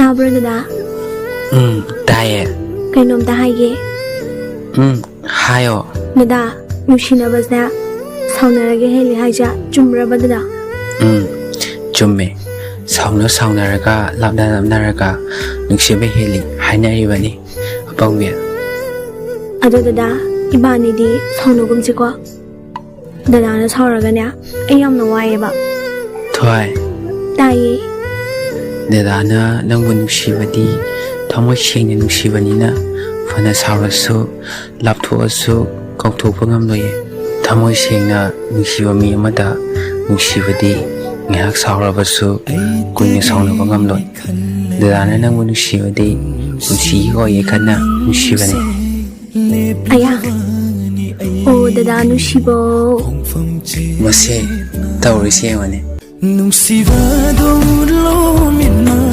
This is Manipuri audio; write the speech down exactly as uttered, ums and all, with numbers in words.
ꯇꯥꯕ꯭ꯔꯣ ꯗꯗꯥ? ꯎꯝ, ꯇꯥꯏꯌꯦ꯫ ꯀꯩꯅꯣꯝꯇ ꯍꯥꯏꯒꯦ꯫ ꯎꯝ, ꯍꯥꯏꯌꯣ꯫ ꯗꯗꯥ, ꯅꯨꯡꯁꯤꯅꯕꯁꯦ ꯁꯥꯎꯅꯔꯒ ꯍꯦꯜꯂꯤ ꯍꯥꯏꯁꯦ ꯆꯨꯝꯕ꯭ꯔꯕ ꯗꯗꯥ? ꯎꯝ, ꯆꯨꯝꯃꯦ꯫ ꯁꯥꯎꯅ ꯁꯥꯎꯅꯔꯒ, ꯂꯥꯞꯅ ꯂꯥꯞꯅꯔꯒ ꯅꯨꯡꯁꯤꯕ ꯍꯦꯜꯂꯤ ꯍꯥꯏꯅꯔꯤꯕꯅꯤ, ꯑꯄꯪꯕꯤ꯫ ꯑꯗꯣ ꯗꯗꯥ, ꯏꯕꯥꯅꯤꯗꯤ ꯁꯥꯎꯅꯒꯨꯝꯁꯤꯀꯣ꯫ ꯗꯗꯥꯅ ꯁꯥꯎꯔꯒꯅꯦ, ꯑꯩ ꯌꯥꯝꯅ ꯋꯥꯏꯑꯦꯕ꯫ ꯊꯣꯏ꯫ ꯇꯥꯏꯌꯦ꯫ ꯗꯗꯥꯅ ꯅꯪꯕꯨ ꯅꯨꯡꯁꯤꯕꯗꯤ ꯊꯃꯣꯏ ꯁꯦꯡꯅ ꯅꯨꯡꯁꯤꯕꯅꯤꯅ, ꯐꯅ ꯁꯥꯎꯔꯁꯨ, ꯂꯥꯞꯊꯣꯛꯑꯁꯨ ꯀꯥꯎꯊꯣꯛꯄ ꯉꯝꯂꯣꯏꯌꯦ꯫ ꯊꯃꯣꯏ ꯁꯦꯡꯅ ꯅꯨꯡꯁꯤꯕ ꯃꯤ ꯑꯃꯗ ꯅꯨꯡꯁꯤꯕꯗꯤ ꯉꯥꯏꯍꯥꯛ ꯁꯥꯎꯔꯕꯁꯨ ꯀꯨꯏꯅ ꯁꯥꯎꯅꯕ ꯉꯝꯂꯣꯏ꯫ ꯗꯗꯥꯅ ꯅꯪꯕꯨ ꯅꯨꯡꯁꯤꯕꯗꯤ ꯄꯨꯟꯁꯤꯒꯤ ꯑꯣꯏꯒꯦ ꯈꯟꯅ ꯅꯨꯡꯁꯤꯕꯅꯤ꯫ ꯑꯌꯥ꯫ ꯑꯣ ꯗꯗꯥ ꯅꯨꯡꯁꯤꯕꯣ꯫ ꯃꯁꯦ ꯇꯧꯔꯤꯁꯦ ꯌꯦꯡꯉꯨꯅꯦ꯫ ꯅꯨꯡꯁꯤꯕꯗꯧ ꯂꯣꯃꯤꯟꯅ